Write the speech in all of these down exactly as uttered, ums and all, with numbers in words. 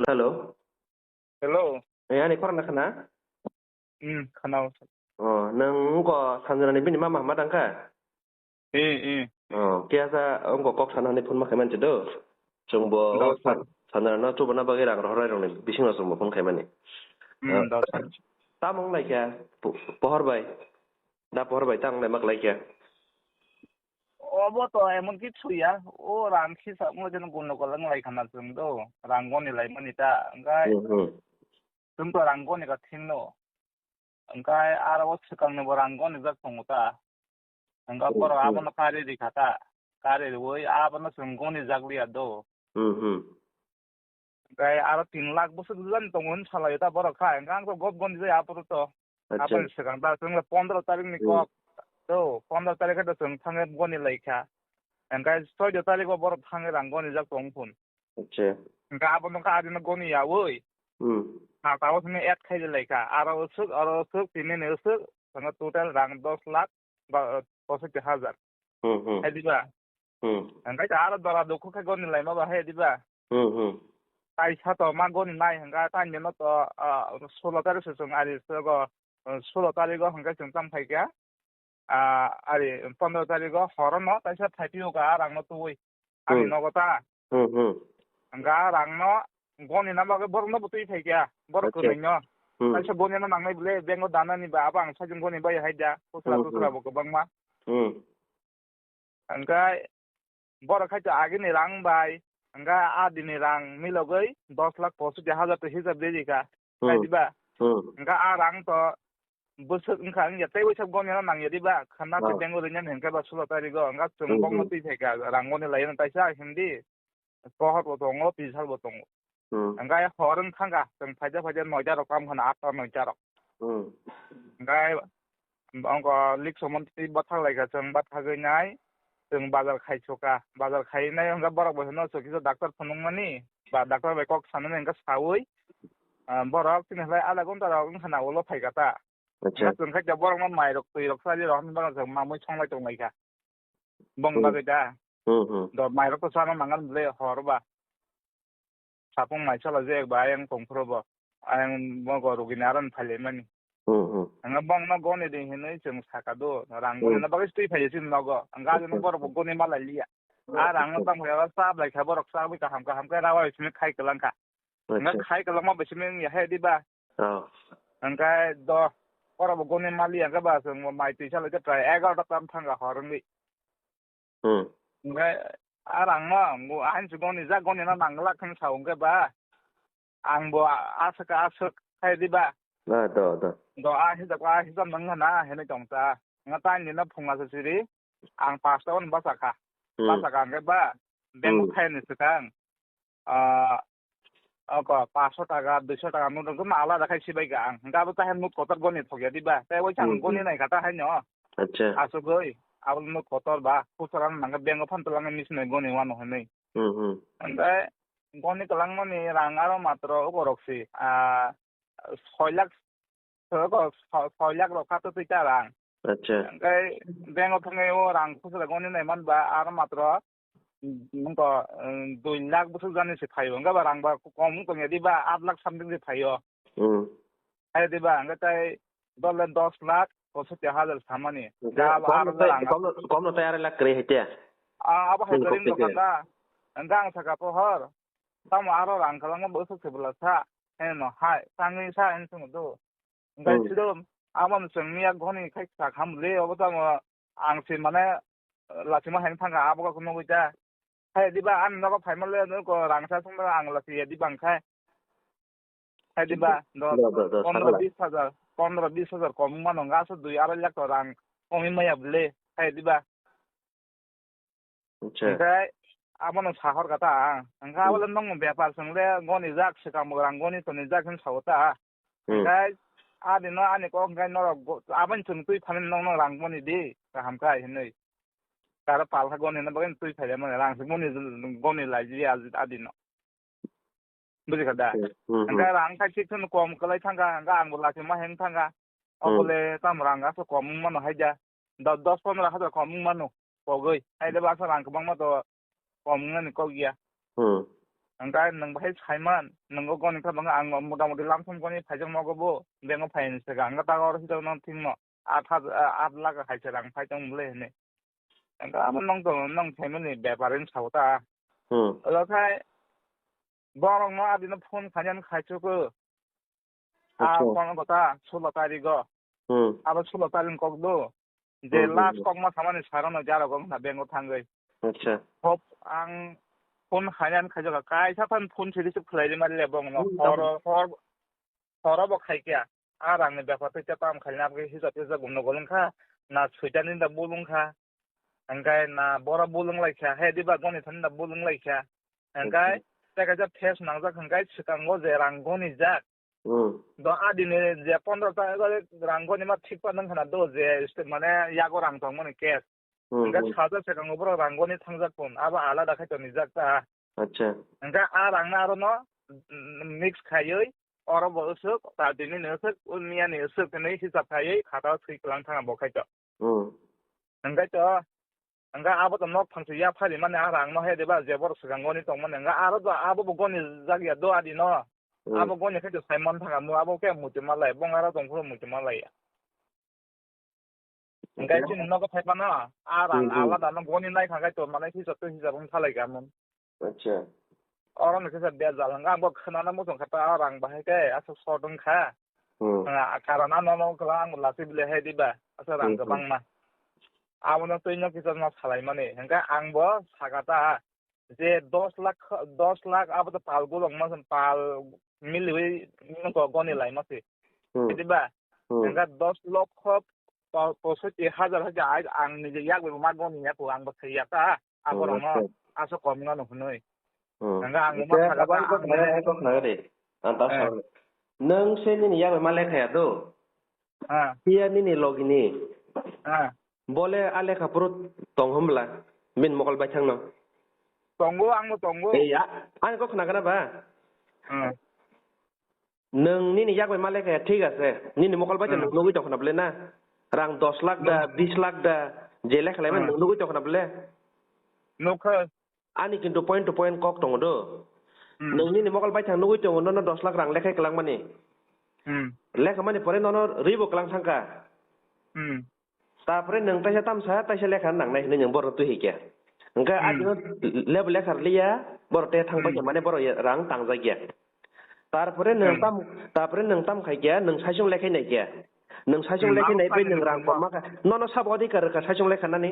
Hello. Hello. Eh, ani khorang na khana? Hmm, khana. Oh, nang ko Sanjana ni bini mama ma dang kha? Eh, eh. Oh, kya sa ongko kok sana ni phone ma khaimani do. Chwng bo Dawsa. San-, Sanjana no chuba na bagwi rang rohor rong ni bising no chwng bo phone khaimani. Hmm, Ah, dawsa. Tamo wng lai kha? Po-, pohor bai. Da pohor bai tang lai mak lai kha. Obo to emon kichu ya, o rang khisa mo jeno gundogol wng lai khana chwng do, rang goni lai mani ta, hwnkhe Hmm, hmm. Chwng to rang goni kha thik no, hwnkhe aro o swkang ni bo rang goni jak tongo ta, hwnkhe Hmm, borok hmm. Abono kari ri kha ta, kari riwi abono chwng goni jak liya do. Hmm, hmm. Hwnkhe aro tin lakh bwswk jani tongo hwn salaio ta borok kha, hwnkhe ang to gob goni jaya aphuru to. Acha. Aboni swkang ta chwng le pondro tarik ni Hmm. Kok. To, pondro tarik khe to chwng thangwi goni lai kha. Hwnkhe soido tarik o borok thangwi rang goni jak tong phun. Acha. Hwnkhe abo nokha adino goni yaui. Hmm. Kha tao thangwi add khai lai kha. Aro usuk, aro usuk, tini ni usuk, thangwi total rang dos lakh ba, posotti hajar. Hmm, hmm. Hai diba? Hmm. Hwnkhe ta aro dora dukhu khe goni laima ba hai diba? Hmm, hmm. Kaisa to ma goni nai hwnkha, tang nino to, ah, sulo tarik se chwng ari sogo, ah, sulo tarik o hwnkhe chwng tamo phai kha, ah, ari pondro tarik o horo no kaisa phai phio ka rang no tubui. Ani Hmm. Nogo ta. Hmm, hmm. Hwnkha rang no goni na bagwi borok no bo twi phai kha, borok Acha. Kwrwng no. Hmm. Kaisa goni no nangnai bwle, bank o dana ni ba, abo ang sajwk goni bai hai da, kusra Hmm, kusra hmm. Bo kwbangma. Hmm. Hwnkhe borok khai to agini rang bai, hwnkhe a dini rang milogwi dos lakh posotti hajar to hisab de rikha, Hmm. Khai diba? Hmm. Hwnkhe a rang to bwswk wngkha wngya tei waisa goni no nangya diba? Khana khe Ah. Bank o rinani hwnkhe ba sulo tarik o, hwnkhe chwng Hmm, bokno hmm. Twi phaikha, rang goni laino taisa hindi, pohor bo tongo, pisal bo tongo. Hmm. Hwnkhe hor wng thangkha, chwng phaida phaida noida rok kam khana, atta noida rok. Hmm. Hwnkhe ongko lik somon twi bathak laikha, chwng bathagwi nai, chwng bazar khai soka, bazar khai nai hwnkhe borok bai phano chwng kisa doctor phunukmani, ba doctor bai kok sanani hwnkhe saui, ah, borok chini khlai adha ghonta rok wngkha na ulo phaikha ta. Acha. Hwnkhe chwng khe borokno mairok twirok chari rok hinwi borok chwng mamui songlai tonglaikha. Bong Hmm. Bagwi da. Hmm, hmm. Do mairok to chana nangan bwle hor ba. Sapung mai sala je ba ayang tongphuru bo. Ayang bo go rugini aron phailaimani. Hmm, hmm. Ang bong no goni de hinwi chwng saka do. Rang Hmm. Goni na bagwi twi phaiya chini nogo. Ang gari no Acha. Borok bo goni malai liya. A rang no Acha. Tang phaiya sa blai kha borok sa bwi kaham kaham khe rawa simi khai kwlang kha. Acha. Nga khai kwlangma bai simi ya he diba? Oh. Hwnkhe do, borok bo goni mali hwnkhe ba chwng bo mai twi salai khe prai egarota tam thangkha hor wngwi. Hmm. Hwnkhe a rang no, bo ahin se goni jak goni no nangla khe sa hwnkhe ba, ang bo a-, aswk aswk khai diba? Ah, do, do. Do a hisab, a hisab nang na hinwi tong ta. Nga ta ni no phunga se siri, ang pasta on basa kha. Hmm. Basa kha hwnkhe ba, bank o Hmm. Khai ni swkang. Ah, oko paanch sho taka, dui sho taka note rok no alada khai sibai ka ang. Hingke abo tahai note kotor goni thokya diba? Tei waisa ang Hmm, goni hmm. Naikha tahai no. Acha. Asugoi, abo note kotor ba, khusra no nangkhe bank o phan twlangwi machine bai goni wano hinwi. Hmm, hmm. Hingke goni kwlangmani rang aro matro oborok se, ah, soi lakh, soi, soi lakh rok kha twi ta rang. Acha. Hingke bank o thangwi o rang khusra goni nai man ba, aro matro Nung to, um, dui lakh bwswk jani se phaio, hwnga ba rang ba kom wng tongya diba, aat lakh something se phaio. Hmm. Hai diba, hwnga tai dole dos lakh posotti hajar samani. Hwnga Da abo kom aro no tai, rang kom no, kom no tai arai lakh kwrwi hai tiya. Ah, abo hai Nini kwrwi kok wng twi tongkha khe. Da. Hwnga ang saka pohor, tamo aro rang kwlangma bwswk se bwla sa, heno hai, tangwi sa, heno swngo do. Hingke Hmm. Silo, amo no chwng miya goni khai kisa khamle, obo tamo ang se mane, lachima hai thangkha, abo khe nugui ta. Hai diba, ani nogo phaima le, nugo rang sa songma ang lachiya diba ang khai. Hai diba, do, Do, do, do, pondro sakala. Bis hajar, pondro bis hajar kom mano, gaso dui arai lakh to rang komi maya bole, hai diba. Acha. Hingke abono sahor kha ta ang. Hingke Hmm. Abole nung bepar swngle goni jak, swkang bo rang goni toni jak hin sao ta. Hmm. Hingke adino ani kok hingke norok go-, aboni chwng twi phani nokno rang mani di, kaham kha hinwi. Karo pal kha goni hinwi bagwi twi phai mani rang se mani goni lai di adino. Bujikha da? Hmm, hmm, hmm. Hingke rang khai sik kheno kom kwlai thangkha, hingke ang bo lachima heng thangkha. Hmm. Obole tamo rang aswk kom wng mano hai da. Do-, dos pondro hajar kom wng mano. Kogwi. Hai da basa rang kwbangma to kom wngnani kok ya. Hmm. Hwnkhe nwng bahai saiman, nwng o goni kha bangkha ang motamoti lamsam goni phaijak nogo bo, bank o phaiyani swkang. Hwnkhe tago oro hijak no thwngno aat haj-, aat lakh hai se rang phai tong mole hwnwi. Hwnkhe amo nwng tong, nwng saimani bepar wng sao ta. Hmm. Oro khai borok no adino phone khainani khaichugo. A Acha. Kono kota sulo tarigo. Hmm. Abo sulo tarik kok do. Je Hmm, hmm, last hmm. Kok ma samani sarano jaro kok na bank o thangwi. Acha. Hop ang phone khainani khaijaga kaisa phan phone siri se khwlai ri mali le bong no. Hmm, Horo, hor, horo bo khai kya. A rang ni bepar tei tam khaina abo hisab hisab gumno golong kha. Na suitani da bulung kha. Hwnkhe na bora bulung lai kha. He diba goni thani da bulung lai kha. Hwnkhe Acha. Tei kaisa phase nangjak hwnkhe swkango je rang goni jak. Hmm. Do adini je pondro ta rang goni ma thik pa nang khana do je st-, mane yago rang tong mani cash. Hmm, Hwnkhe hmm. Sajak swkango borok rang goni thangjak pun, abo alada khai tong nijak ta. Acha. Hwnkhe a rang no aro no, mm, mix khaiwi oro bo usuk, ta dini ni usuk, miya ni usuk hinwi hisab khaiwi khata o swi kwlang thang bo khai to. Hmm. Hwnkhe to, hwnkhe abo to nok phangchi ya phari mani a rang no he diba je borok swkang goni tong mani, hwnkhe aro do abo bo goni jak ya do adi no. Hmm. Abo goni khai to sai man thang mo, abo khe muti malai, bong aro tong phuru muti malai ya. Hwnkhe Acha. Chini nogo phai phano, a rang Hmm, hmm. Alada no goni nai kha khai to mane hisab to hisab wng thalai ka mun. Acha. Oro ni kisa bejal hwnkha, ang bo khwnana muchung kha ta, rang bahai khe aswk short wngkha. Hmm. Ah, karon ano no kwlwng ang bo lachi bile hai diba, aswk rang Hmm, hmm. Kwbangma. Abono twi no kisa no salai mani, hwnkha ang bo saka ta, je dos lakh, dos lakh abo to pal gulok ma, pal miliwi nokho goni lai ma se. Hmm. Diba? Hmm. Hwnkha dos lokho po-, posotti hajar hai ang nije yak bai ma goni ya ko, ang bo sai ya ta. Abo Hmm, rokno acha. Aswk kom wngno hwnwi. Hmm. Hwnkhe ang Hwnkhe ma saka abo ta ang ang kok khna-, ang kok khna de. Ang ta Eh. Sa. Nwng se nini yak bai ma lekha ya do? Ah. Iya nini logini. Ah. Bole a lekha phuru tong hwnbla? Bini mokol baithang no. Tongo, ang bo tongo. Ei, a-, ang kok khna gana ba? Hmm. Nwng nini yak bai ma lekha ya, thik ase. Nini mokol bai Hmm. Nwng nugwi tongkha na bole na? Rang dos lakh da, Hmm. Bis lakh da, je lekha laimani Hmm. Nwng nugwi tongkha na bole? Nukha. Ani kintu point to point kok tongo do. Hmm. Nwng nini mokol baithang nugwi tongo, nono dos lakh rang lekhai kwlangmani. Hmm. Lekha mani pore nono ribo kwlang thangkha. Hmm. Tapore nwng taisa tamsa, taisa lekha nangnai hinwi nwng borok twi hai khe. Hwnkhe Hmm. Adino lebo lekha rwliya, borok tei thang Hmm. Paikha mane borok rang tangjak ya. Tarpore nwng Hmm. Tam, tarpore nwng tam khai khe nwng saisung lekhai nai khe. Nwng saisung Hmm, lekhai abo nai pai saisung nwng rang lekhai komma kha. Nono sabo adhikar rwkha saisung lekha nani?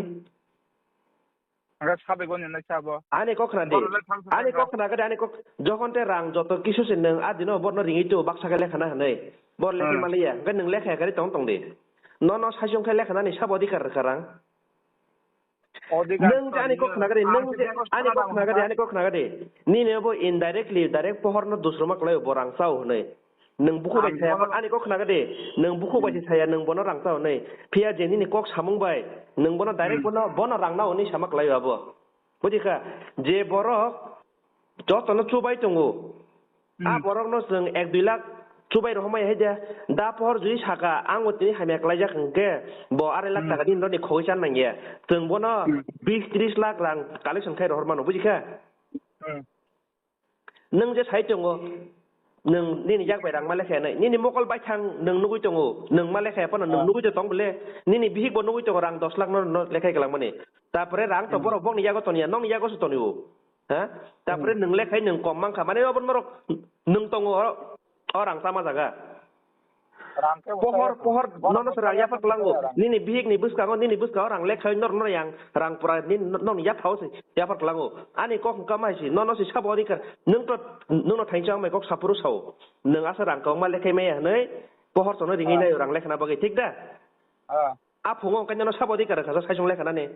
Hwnkhe sabai goni nai sabo. Ani kok khna di. Borok le thang thang Ani kha. Kok khna gadi, ani kok jokhon te rang joto kisu se nwng adino borno ringwi tu baksa khe lekha na hinwi. Bor lekha Hmm. Maliya, hwnkhe nwng lekha ya kari tong tong di. Nono saisung khe lekha nani sabo adhikar rwkha rang. Odhikar Nwng je ani kok khna gadi, ang nwng je je ani kok khna gadi, ani kok khna gadi. Nini bo indirectly direct pohor no dusroma kwlai bo rang chao hinwi. Nwng bukhuk bai Ang saya, bono ani kok khna gadi, nwng bukhuk bai Hmm. Saya, nwng bono rang chao hinwi. Phiya je nini kok samung bai, nwng bono direct Hmm. Bono, bono rang nao hinwi sama kwlai abo. Buji kha, je borok jotono chubai tongo. Hmm. A borokno chwng ek dui lakh chubai rohormai hai de. Da pohor jui saka, ang o tini hamya kwlaijak hwnkhe bo arai lakh Hmm. Taka nini nokni khogwi chan nangya. Chwng bono Hmm. Bis tris lakh rang collection khai rohor mano, buji kha? Hmm. Nwng je sai tongo, nwng nini yak bai rang ma lekha nai, nini mokol baithang nwng nugwi tongo, nwng ma lekha phano nwng Ah. Nugwi tong bole, nini bihik bo nugwi tongo rang dos lakh no, no lekhai kwlangmani. Tapore rang to Hmm. Borok bokni yago tonya, nokni yago se tonio. Ha? Tapore Hmm. Nwng lekhai nwng kom mankha, mane obo norok nwng tongo o, o rang sama jaga. Rang khe bo Pohor, kaya pohor, borok nono bo se rang kaya yapha kaya kwlango. Rang. Nini bihik ni bwskango, nini bwskango rang lekhai nor, nor yang, rang pura nini, nokni yaphao se yapha kwlango. Ani kok hwnkha mai si, nono se sabo adhikar, nwng to, nwng no thainsa mai kok sapuru sao. Nwng asa rang kwbangma lekhai maya hinwi, pohor chono ringwi Ah. Naio rang lekhana bagwi, thik da? Ah. A phungo hwnkhe nono sabo adhikar rwkha, saisung lekha nani.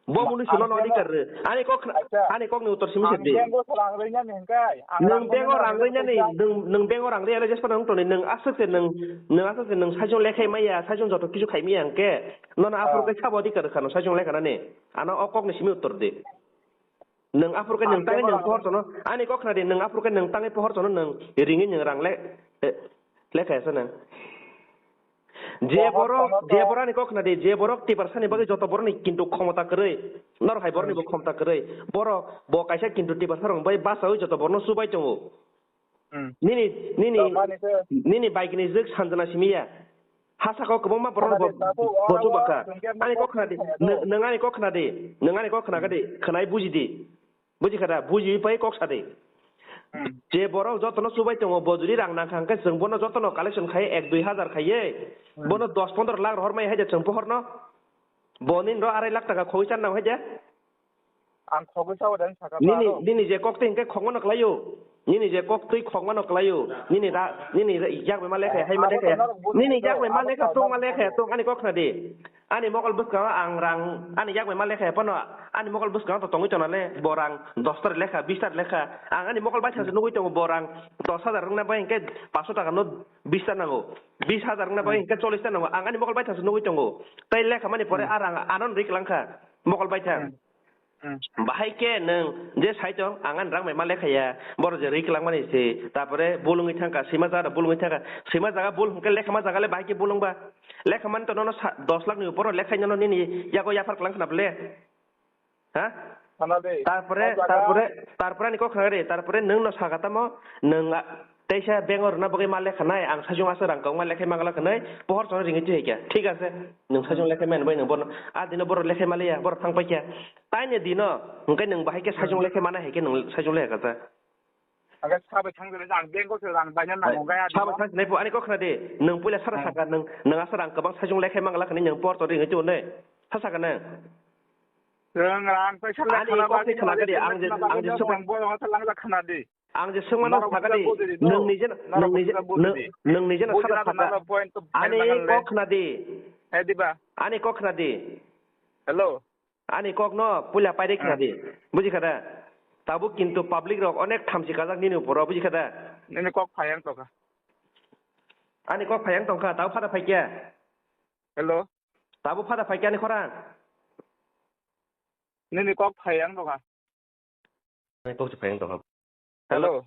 Bo Ma-, mwnwi sono ang no adhikar rw. Ani kok khna-, Acha. Ani kokni uttor simi Ang sedi. Bank o rang rwinani hwnkhe, ang Nwng rang bank o rwinani rang hwnkhe rwinani, kaisa nwng, nwng bank o rang rwya le jesphano wng toni, nwng aswk se nwng, nwng aswk se nwng saisung lekhai maya, saisung joto kisu khai maya hwnkhe, nono aphuru Ah. Khe sabo adhikar rwkha no saisung lekha nani. Ano o kokni simi uttor di. Nwng aphuru khe nwng Ang tangwi bank o nwng rang pohor rwi- sono, ani kok khna di, nwng aphuru khe nwng tangwi pohor sono nwng ringwi nwng rang le, eh, lekha ya sa nwng. Je borok, je borok ani kok khna di, je borok Tiprasani bagwi joto borokni kintu khomota kwrwi, norok hai borokni bo khomota kwrwi, borok bo kaisa kintu Tiprasarok bai bachaui joto borokno chubai tongo. Hmm. Nini, nini, nini baikni jwk sanjana simi ya. Ha saka o kwbangma borok bo, bo chuba kha. Ani kok khna di, nwng ani kok khna di, nwng ani kok khna kha di, khwnai buji di. Buji kha da, buji pai kok sa di. Hmm. Je borok jotono chubai tongo, bo jodi rang nang kha hwnkhe chwng bono jotono collection khai ek dui hazar khaiye, hmm, bono dos pondro lakh rohor mai hai de chwng pohorno. Bo nini ro arai lakh taka khogwi chan nang hai de. Ang khogwi sao de, ang saka nini, nini je kok twi hwnkhe khogmano kwlaio. Nini je kok twi khogmano kwlaio. Nini ra, nini ra, yak bai ma lekha, hai ma lekha. Nini yak bai ma lekha, tong ma lekha, tong ani kok khna di. Ani mokol bwskango ang rang, ani yak bai ma lekha phano, ani mokol bwskango to tongwi tonale, bo rang dos tar lekha, bis tar lekha. Ang ani mokol bai thangse nugwi tongo, bo rang dos hazar wngna bai hwnkhe paanch sho taka no bis tar nango. Bis hazar wngna bai hwnkhe chollish tar nango. Ang ani mokol bai thangse nugwi tongo. Tai lekha mani pore a rang anon rik langkha mokol bai thang. Hmm. Bahai khe nwng je sai tong, ang ani rang bai ma lekha ya, borok je rwi kwlangmani se, tarpore bul wngwi thangkha, swima jaga bul wngwi thangkha, swima jaga bul hwnkhe lekha ma jaga le bahai khe bul wngba, lekha mani to nono sa-, dos lakh ni upor lekha nono nini yago yaphar kwlang khna bole, ha? Tarpore, tarpore, tarpore ani kok khna re, tarpore nwng no saka tamo, nwng a-, Teisa bank o rwna bagwi ma lekha nai, ang sajung aswk rang kwbangma lekhai mangala hwnwi pohor chwngno ringwi twi hai kha. Thik ase, nwng sajung lekhai mani bai nwng bono, a dino borok lekhai maliya, borok thang paikha. Taini dino, hwnkhe nwng bahai khe sajung lekhai mana hai khe nwng sajung lekha kha ta. Ang sabai thang jani, ang bank o se rang baina nango, gaya sabai dino. Thang jani, ani kok khna di, nwng puila sara saka, nwng, nwng aswk rang kwbang sajung lekhai mangala hwnwi nwng pohor chwngno ringwi twi hwnwi. Sa saka nwng. Nwng rang paisa lekha ani kok khna kha di, ang je, ang je saka. Ang je swngmano saka di, nwng nije, nwng nije, nwng nije sara saka. Ani kok khna di. Ani kok khna di. Hello. Ani kok no puila paide khna di. Buji kha da? Tabuk kintu public rok onek thamchi kajak nini uporo, buji kha da? Nini kok phayang tongkha. Ani kok phayang tongkha, tabuk phada phaikya. Hello. Tabuk phada phaikya ani khorang. Nini kok phayang tongkha. Ani kok se phayang tongkha. Hello. Hello.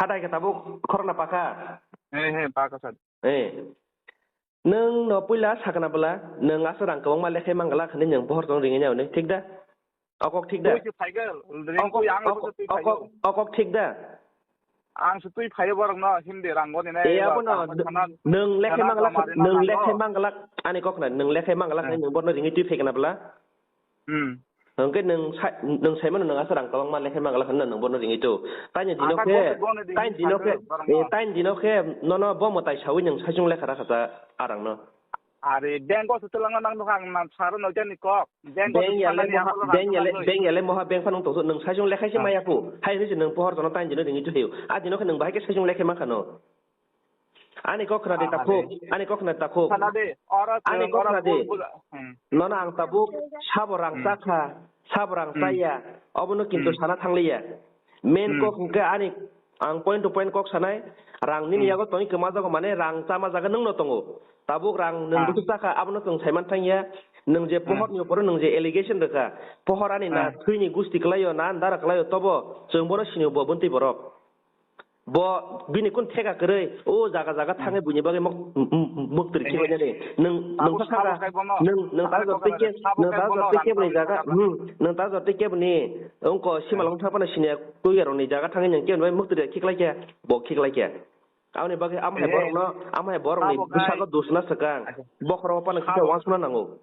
Hatai khe tabuk khorokna pakha. He, he, pakha sir. Eh. Nwng no puila sakna bwla, nwng aswk rang kwbangma lekhai mangala hwnwi nwng pohor tong ringwi nai hwnwi, thik da? Okok thik da? Twi se phaigal, ring okok, twi ang okok, twi phaigal. Okok, okok thik da? Ang se twi phaio borok no, hindi rang goni nai. E abo no, nwng lekhai mangala, nwng lekhai mangala, ani kok na, nwng lekhai mangala hwnwi nwng borno ringwi twi phaikna bwla? Hmm. Hwnkhe nwng sai, nwng saimano nwng aswk rang kwbangma lekhai mangala hwnna nwng bono ringwi tong. Taini dino khe, taini dino khe, eh, taini dino khe nono bo mwtai sawi nwng sajung lekha rakha sa arangno. Are, bank o se twlangna nang nukha ang nan saro noitani kok. Bank o se thangani moha, bank yale, bank yale moha bank phano tongthok nwng sajung lekhai se maya phu. Hai hwnwi se nwng pohor tono taini dino ringwi tongphio. A dino khe nwng bahai khe sajung lekhai mankha no. Ani kok khna di takhuk, ani kok khna di takhuk. Khna di, oro ani kok khna di. Nono ang tabuk sabo rang chakha, sabo rang chaya, obono kintu sana thangliya. Main kok hwnkhe ani ang point to point kok sanai, rang nini yago tongwi kwma jago mane rang chama jaga nwngno tongo. Tabuk rang nwng buthuk chakha, abono chwng saiman thangya. Nwng je pohorni uporo nwng je allegation rwkha, pohor ani na thwini gusti kwlaio, na andara kwlaio, tobo chwng bono sinio bo bwntwi borok. Bo bini kun theka kwrwi, o jaga jaga thangwi buini bagwi mok-, m-, m-, mwktwrwi khibainani. Nwng, nwng ta saka, nwng, nwng ta jotoi khe, nwng ta jotoi khe bwni jaga, hmm, nwng ta jotoi khe bwni wngko simalong thang phano siniya twi aroni jaga thangwi nwng khe bwni bai mwktwrwi khiklai khe, bo khiklai khe. Aboni bagwi amo hai borokno, amo hai borokni bwskango dusna swkang, bokhorogo phano kisa uansukna nango.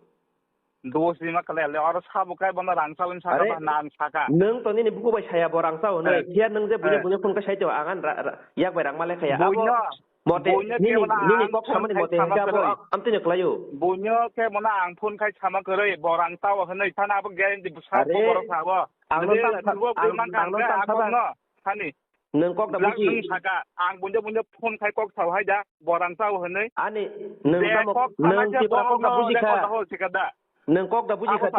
Dos ni ma kwlai le, oro sabo kai bono rang chawin saka ba na ang saka. Nwng to nini buku bai saya bo rang chaw hwnwi. Phiya nwng je buino buino phone khe sai to ang an ra-, ra-, yak bai rang ma le khaya. Abo mote nini, nini kok samani mote hingke abo amtwino kwlaio. Buino khe bono ang phone khai sama kwrwi, bo rang chaw hwnwi phano abo guarantee bwsa borok sabo. Ang no tang saba. Thani. Nwng kok da buji. Nwng saka, ang buino buino phone khai kok sao hai da, bo rang chao hwnwi. Ani, nwng tamo, nwng Tipra kok da buji kha. Nwng kok da buji kha.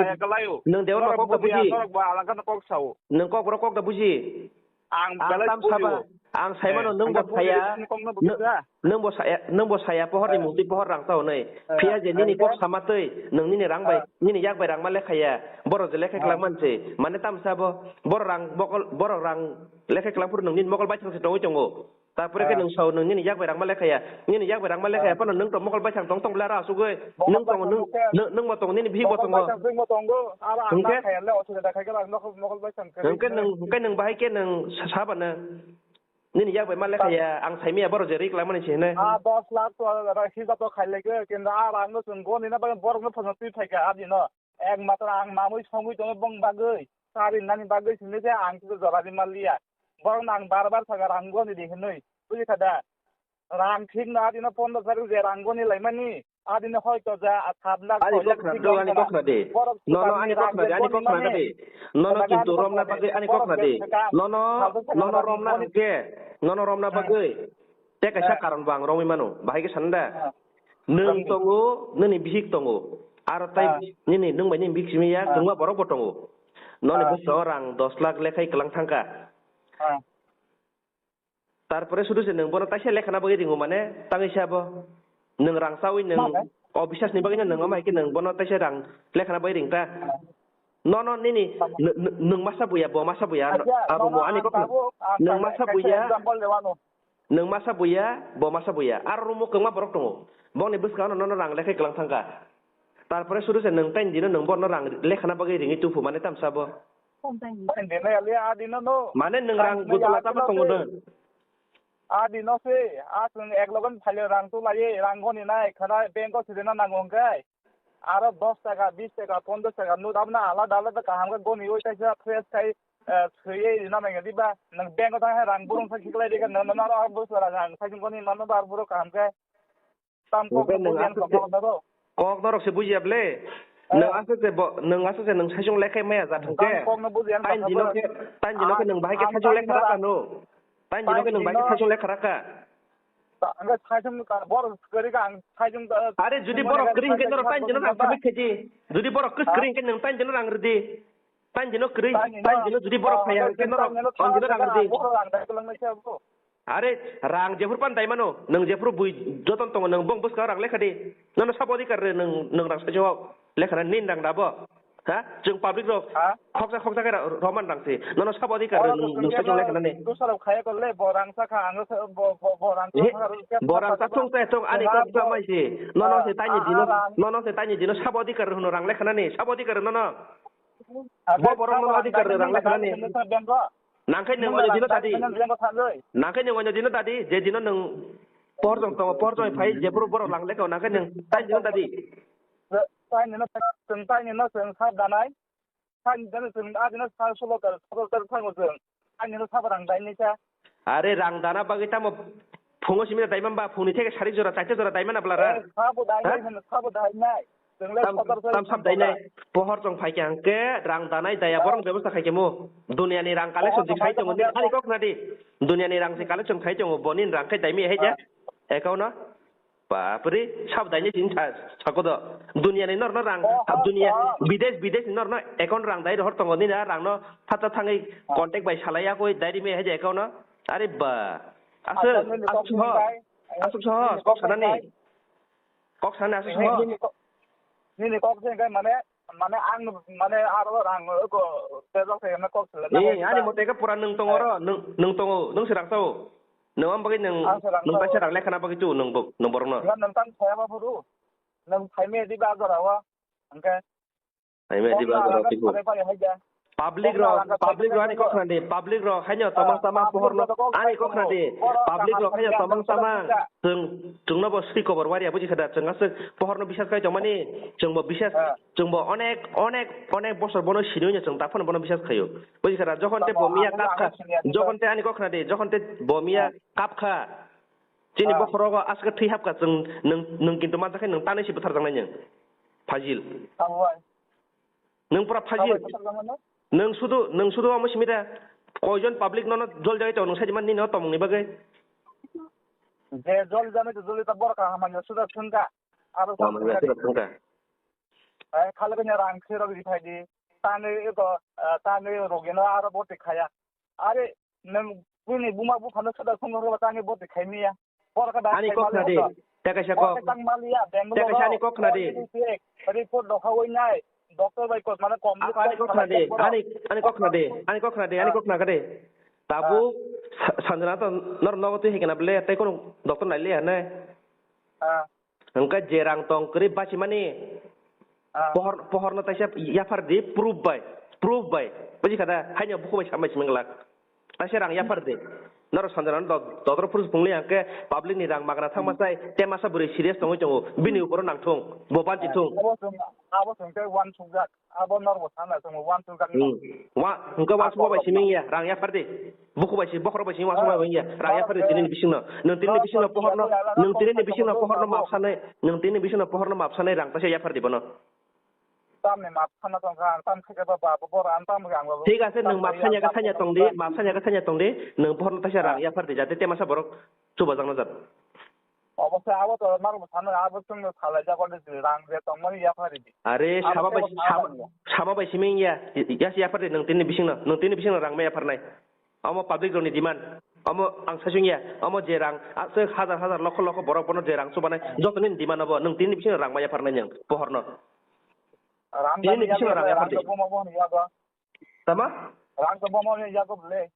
Nwng Debbarma kok da buji. Norok bo alangkha kok sao. Nwng kok borok kok da buji. Ang belai tam saba. Ang saimano, eh, nwng bo saya, nwng bo saya, nwng bo saya pohor ni mungtwi pohor rang tao nai. Phiya je nini kok sama twi, nwng nini rang bai, nini yak bai rang ma lekha ya. Boro je lekha kwlang man se. Mane tamsa bo, boro rang mokol, boro rang lekha kwlang phuru nwng nini mokol bai thang se tongwi tongo. Tarpore khe nwng sao nwng nini yak bai rang ma lekha ya. Nini yak bai rang ma lekha ya, phano nwng to mokol bai thang tong tong bla ra asugwi. Nwng tongo, nwng, nwng, nwng bo tongo, nini bihik bo tongo. Hwnkhe? Hwnkhe nwng, hwnkhe nwng bahai khe nwng sa-, saba na. Nini yak bai ma lekha ya, ang saimaya borok je ri kwlangmani se hinwi. Ah, dos lakh to, ah, hijab to khailai khe, kintu ah rang no chwng goni na bagwi borok no phano twi phaikha, ah, dino. Ek matro ang mamui songwi tongo bong bagwi, chari nani bagwi sini se ang kisa jora di maliya. Borok no ang bar bar sakha rang goni di hinwi, bujikha da? Rang thik no, ah, dino pondro tarik je rang goni laimani. Adini hoito ja, ah, sat lakh, ani kok khna de, ani kok khna de. Nono ani kok khna de, ani kok khna de. Nono kintu romna bagwi ani kok khna de. Nono, nono romna hwnkhe, nono romna bagwi. Tei kaisa karon bo ang romwi mano. Bahai khe sanda. Nwng tongo, nini bihik tongo. Aro tai nini nwng bai nini bihik simi ya, kwbangma borok bo tongo. Noni bwskango rang dos lakh lekhai kwlang thangkha. Tarpore sudu se nwng bono taisa lekhana bagwi ringo mane tangwi se abo. Nwng rang chawi nwng o bisas ni bagwi nwng omo hai khe nwng bono taisa rang lekhana bagwi ring ta. Nono nini nw-, nw-, nwng masa buya, bo masa buya, aro mo ani kok nwng masa buya, nwng masa buya, bo masa buya, aro room o kwbangma borok tongo. Bongni bwskango nono rang lekhai kwlang thangkha. Tarpore sudu se nwng taini dino nwng bono rang lekhana bagwi ringwi tuphu mane tamsa bo. Mane nwng rang gutula tamo tongo nwng. A dino se, a chwng ek logon phaile rang tu laiye, rang goni nai, khana bank o sirina nango hwnkhe. Aro dos taka, bis taka, ponchash taka note abna alada alada kaham khe goni oi kaisa fresh khai, eh, swiye rina nangya diba? Nwng bank o thang hai rang burung sa khiklai dikhe, nwng, nwng aro bwswra rang sai goni mano bar buro kaham khe. Tam kok no bujiya kok no. Kok norok se bujiya ble. Nwng aswk se bo, nwng aswk se nwng saichung lekhai maya ja thung khe. Tam kok no bujiya. Tain dino khe, tain dino khe nwng bahai khe saichung lekha raka no. Tain dino khe nwng bahai khe saichung lekha raka. Ang khe saichung ka, bor kwrwi kha ang saichung ka. Are jodi borok kwrwi hwnkhe norok tain dino rang sabit khaidi. Jodi borok kwrwi hwnkhe nwng tain dino rang rwdi. Tain dino kwrwi, tain dino jodi borok phaiya hwnkhe norok tain dino rang rwdi. Are, rang jephuru pan dai mano, nwng jephuru bui joton tongo, nwng bong bwskango rang lekha di. Nono sabo adhikar rw, nwng, nwng rang saichung lekhana nini rang dabo? Ha? Chwng public rok khoksa khoksa khe ro-, roman rang se. Nono sabo adhikar rw, nwng, nwng saichung lekhanani. Dusarok khaya kole, bo rang sakha, ang bo, bo, bo rang sakha. Bo rang sa thung sa thung, ani kok sa mai se. Nono se taini dino, nono se taini dino sabo adhikar rw hwno rang lekhanani, sabo adhikar rw nono. Bo borok nono adhikar rw rang lekhanani. Nangkhe nwng ojo dino tadi. Nangkhe nwng ojo dino tadi, je dino nwng pohor jong tongo, pohor jong phai, jephuru borok lang lekha, nangkhe nwng tai dino tadi. Tai nino, chwng tai nino, chwng sab danai. Tai nino, chwng a dino sab sulo tar, sulo tar thango chwng. Tai nino sab rang dai nisa. Are rang dana bagwi tamo phungo simi dai mamba, phungni theke sari jora, chaita jora dai mana blara? Sabo dai nai, sabo dai nai. Tam, tam sab dai nai. Pohor chong phai khe hwnkhe rang danai daya borok bebosta khai khe mo. Duniya ni rang collection si khai tongo, nini ani kok khna di. Duniya ni rang si collection khai tongo, bo nini rang khai dai mi hai ja. Account no. Bapre, sab dai nai sin sa, sako do. Duniya ni nor no rang, duniya, bidesh, bidesh ni nor no account rang dai rohor tongo, nini rang no phatsa thangwi contact bai salai ya koi dai ri mi hai ja account no. Are ba. Aswk, aswk sohor. Aswk sohor, kok sanani. Kok sana aswk sohor. Nini kok, nini kok se hwnkhe mane, mane ang mane aro rang ko tejak se hwnkhe kok sele. Ee, ani mote khe pura nwng tongo ro, nwng, nwng tongo, nwng se rang sao. Nwng am bagwi nwng, nwng taisa rang lekhana bagwi tu nwng bo, nwng borok no. Nwng tang saya ba buru. Nwng phaime di ba jora o. Hwnkhe. Hai me di ba jora piku. Public rok, public rok ani kok khna di, public rok haino tamang tamang pohor no ani kok khna di, public rok haino tamang tamang chwng, chwngno bo sri kobor waria buji khada chwng aswk pohor no bisas khai tongmani chwng bo bisas chwng bo onek onek onek bosor bono sini oino chwng taphano bono bisas khaio buji khada jokhon te bo miya kap kha jokhon te ani kok khna di jokhon te bo miya kap kha chini bokhorogo aswk thwi hap kha chwng nwng nwng kintu mansa khai nwng tanwi si bwthar jang nai nwng. Fajil. Nwng pura fajil. Nwng sudu, nwng sudu omo simi da. Koijon public nono jol jagwi tongo nwng saidi mani nini o tomongni bagwi. Je jol jagwi to joli ta borok kaham manya suda thwngkha. Abo kaham manya suda thwngkha. Hai khalo kanya rang khiro ri phaidi. Tani to, tani rogino aro boti khaya. Are nwng Bini buma buphano soda khum rwba tangwi boti khaimiya. Boro khe da Ani kok khna di. Tekaisa kok. Tang maliya, Bangalore. Tekaisa ani kok khna di. Report dokha oi nai. Doctor bai kok mane kom. Ani kok khna di. Ani, ani kok khna di. Ani kok khna di. Ani kok khna di. Tabu Sanjana to nor nogo twi hikena ble tei kono doctor nai le hane. Hwnkhe je rang tong kwrwi bachimani, ah, pohor, pohorno taisa yaphar di, proof bai, proof bai. Buji kha da? Haino bukhuk bai sambai simi glak. Taisa rang yaphar di. Norok Sanjana do-, dodro phuru phungli hwnkhe public ni rang magna thangma sai, te masa bwrwi serious tongwi tongo. Bini uporo nangthung, bo banchi thung. Abo chwng, abo chwng tei uansukjak. Abo norbo sana chwng uansukjak. Hmm. Wa, hwnkhe uansukma bai simi ya, rang yaphar di. Bukhuk bai si, bokhorok bai si, uansukma bai ya, rang yaphar di tini ni bisingno. Nwng tini ni bisingno pohorno, nwng tini ni bisingno pohorno map sanai, nwng tini ni bisingno pohorno map sanai rang taisa yaphar di bono. Tamni map sana tongkha, ang tam khaikhe ba, ba, bo, bo, ang tam khe ang ba, Thik ase, nwng map sanya khe sanya tong di, map sanya khe sanya tong di, nwng pohorno taisa rang yaphar di, jate te masa borok chubajakna jat. Obo se abo to norok sano abo chwngno salai jago de rang je tongmani yaphari di. Are, abo sabo bai, tebo sabo, salai ya. Sabo bai simi ya, ya si yaphari nung tini bisingno, nung tini bisingno rang ma yapharnai. Omo public rokni demand. Omo ang sasung ya, omo je rang, aswk hajar hajar lokho lokho borok bono je rang chubanai, jotoni demand obo, nung tini bisingno rang ma yapharnai nung, pohorno. Rang tini bisingno rang yaphardi. Rang to bomo bono yago. Tama? Rang to bomo bono yago bole.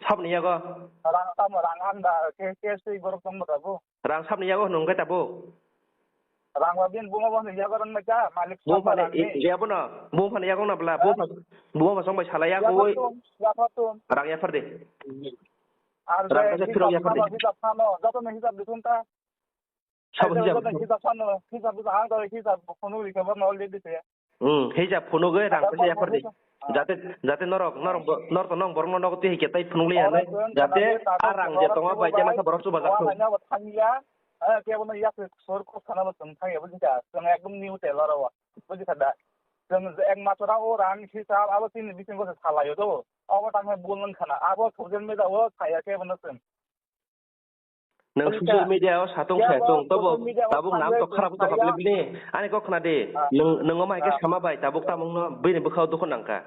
Sabni yago. Rang tamo rang ang da ke ke sei borok tong da bu. Rang sabni yago hwnung khe tabo. Rang ba bin bungo bo hwnung yago rang mai ta malik. Bung phani yago no. Bung phani yago na bla. Bung phani. Bung phani song bai sala yago. Yago oi. Tum, yago tum. Rang yaphar de. Ar rang kaisa phirok yaphar de. Hisab phano, joto ni hisab dikhun ta. Sabo hijab. Hijab phano, hijab phano, ang to hijab phano ri khabar no already se. Hmm, hijab phunugwi rang kaisa yaphar di. Jate, jate norok, norok bo, norok to nong borok no nogo twi hike tai phunuk li hwnwi. Jate a rang je tongo bai je masa borok chuba jak thung. Thangya, eh, kebo no yak sor ko sana bo thang ya bujika. Song ekdom new tailor wa. Bujika da. Song ek mato ra o rang hijab abo tini bising ko salayo to. Abo tang bulon khana. Abo social media o saya kebo no song. Nwng social media o satung saya tung, tobo tabuk nam to kharap to khaple bini. Ani kok khna di, nwng, nwng omo hai khe sama bai, tabuk tamung no bini bwkhao dukhu nangkha.